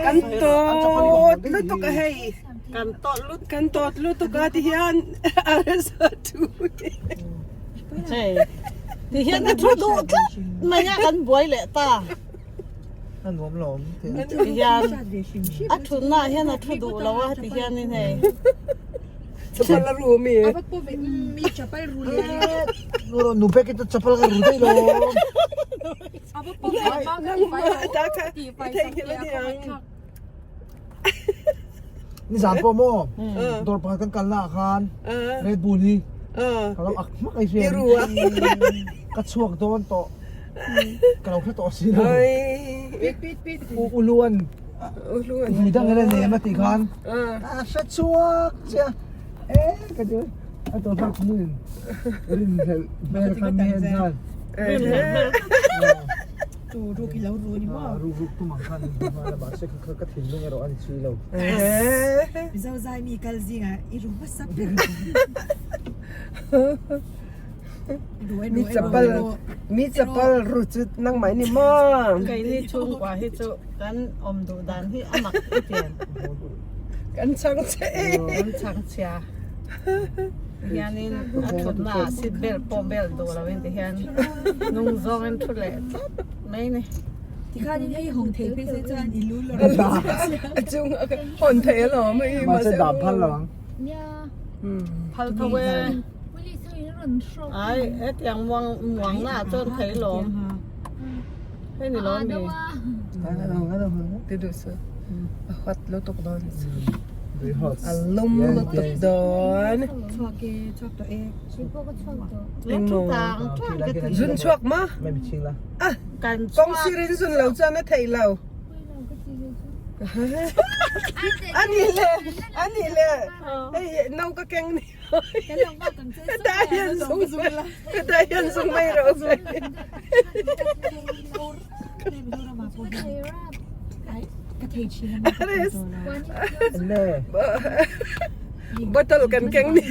Kan tawt lutuk a hei. Kan tawt lutuk. Kan tawt lutuk a ti hian RSA thu hi. Hei ti hian a thu duh tlat mai a kan buai leh ta. A nuam lo awm ti hian a thutna ah hian a thu duh lo a ti hianin hei. Chapal a ru mi. A va paw ve mi chapal ru le. Nu pek hi chu chapal ka ru daih lo. A va paw ve ma ka ti fai lo. Ti fai sak te a khawngaih thlak. Nizan pawh maw dawr pakhat kan kalna ah khan Red Bull hi ka lo ak hmak a i hria ka chhuak dawn tawh ka lo hre tawh si lo Uluan mi dang ila nem a tih khan a hre chhuak chiah e ka ti a tawh thlak hmuin rinhlelh hmel kha mi en khan Tu ruk i lo ru ni maw? Ruk ruk tum ang khan in hmu nghal a mahse kha ka thinlung erawh a ni chhui lo. Mizo zai mi kal zingah i ru hmasa ber. Mi chapal mi chapal ru chu nangmah ni maw? Keini chhungkua hi chu kan awm duh dan hi a mak i tiang. Kan chhang che e. Kan chhang chhia. Hianin a thutna ah seat belt pawh belt duh loin ti hian hnung zawngin thu leh tlat mai ni. Tikhanin hei hawn thei phei se chuan i lu lawr a chung hawn thei alawm hei mahse dan phal lo ang. Phal tho e. Ai hetiang muang muang na ah chuan thei lawm. Hei ni lawm mi. Ti duh su. A hot lutuk dawn. A lum lutuk dawn. Chhuak e, chhuak tawh e. Engmaw? Zun chhuak ma? Ah, kawng sir in zun lo chuan a theih lo. Ani le, ani le. Hei no ka keng ni. Heta hian zung heta hian zung mai rawh se. Bottle kan keng ni.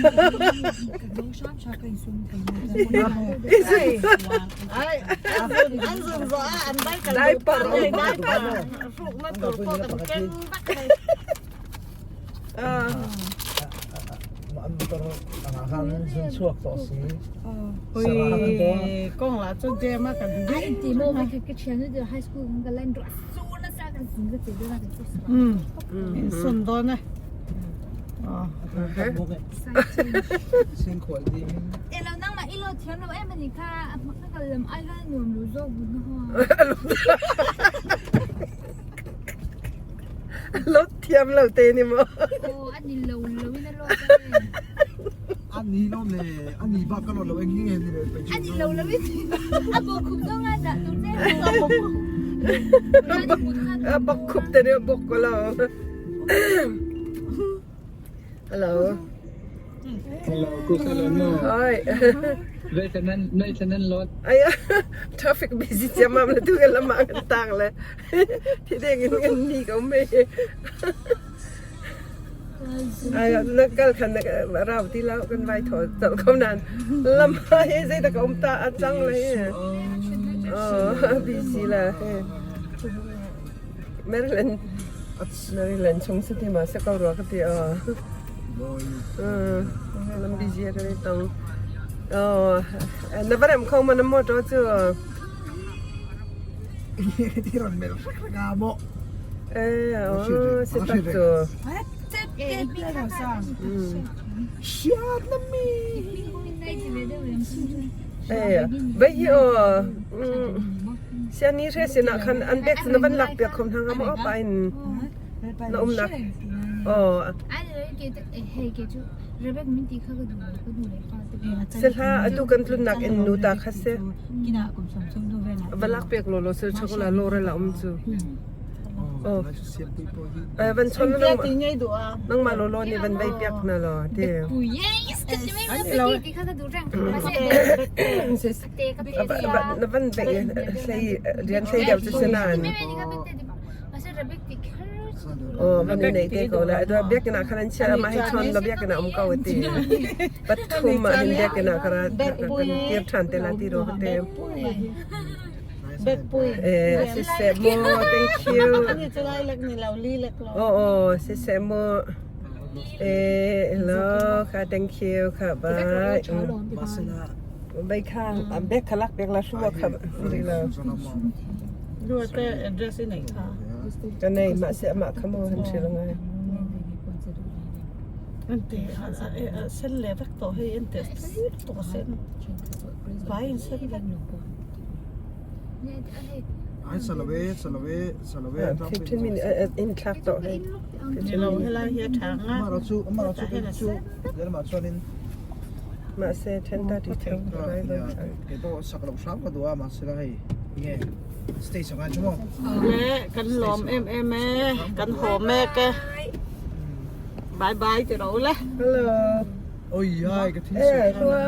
Diaper. An motor angah khan zun chhuak tawh si. Ui kawng lah chu jam a kan Ai ti mo mai ka thian nu high school kan kal lain ro su na sa kan sin ka che na ka che Um sun dawn e. Sin khual ding. E lo nang ma ilo thiam lo em ani kha ka kal lam ai khan nuam lu zawk bu na ha. Lo thiam lo te ni maw? Aw a ni lo lo in a lawk a A ni lo le, a ni bak ka lawt lo eng hi nge ni le pe A ni lo lo in a bawk khup zawng a dah tur che. A bawk khup te ni a bawk ko lo. Hello. Hello, kusala no. Hi. Nơi cho nên lot. Ai traffic busy chiam mam le tu kan lama kan tang le. Thi deng in kan ni ko me. Ai na kal khan na rau ti lau kan vai tho chal ko nan. Lama he zei ta ka um ta a chang le he. Oh, busy la. Maryland Maryland chung si ti ma se ko rua ka ti aw. Lam busy ka ni tong. Oh, na va rem kho ma na motor chu. Ti ron mel hrek hrek a mo. Eh, oh, se tak chu. Siat na mi. Eh, vai hi aw. Siani hre sinah khan an bag cu na van lak piak kho hna hnga maw pa in na umnak aw Sehla atu kan tlunnak in nu ta kha si va lak piak law law sir chokola lawr la um cu aw van chon nangmah law law nih van vei piak hna law ti Na van beih hlei rian hlei deuh cu si nain aw van i neih te ko lai. Biakinn ah khan an chiah mah hi chawn law biakinn ah um ko a ti. Pathum ah hin biakinn ah ka ra kan kir ṭhan te lai ti rua ka ti. Bag pui. Eh, si se mo, thank you. Ani chu lai lek ni lo, li lek lo. Oo, oh, si se mo. Eh, hello, ka thank you, ka bye. Bye ka, bag ka lak bag la shuwa ka. Lo. Rua te address i nei kha. Ka nei ma se ma ka mo han thil ngai. An te a sen leh vek tawh hei an te lutuk a sen vai in sen vek. Ai salave salave salave 15 minute in thlak tawh hei. Nilo helai hi a tha anga. Amah chu amah chu chu lehlamah chuanin Mahse 10:30 tho lai lo. Kei pawh sak loh hram ka duh a mahse la hei nge stage a ngai chu maw. Le kan lawm em em e kan haw mek e bye bye ti ro le. Hello. Oi hai ka thil Eh, hua.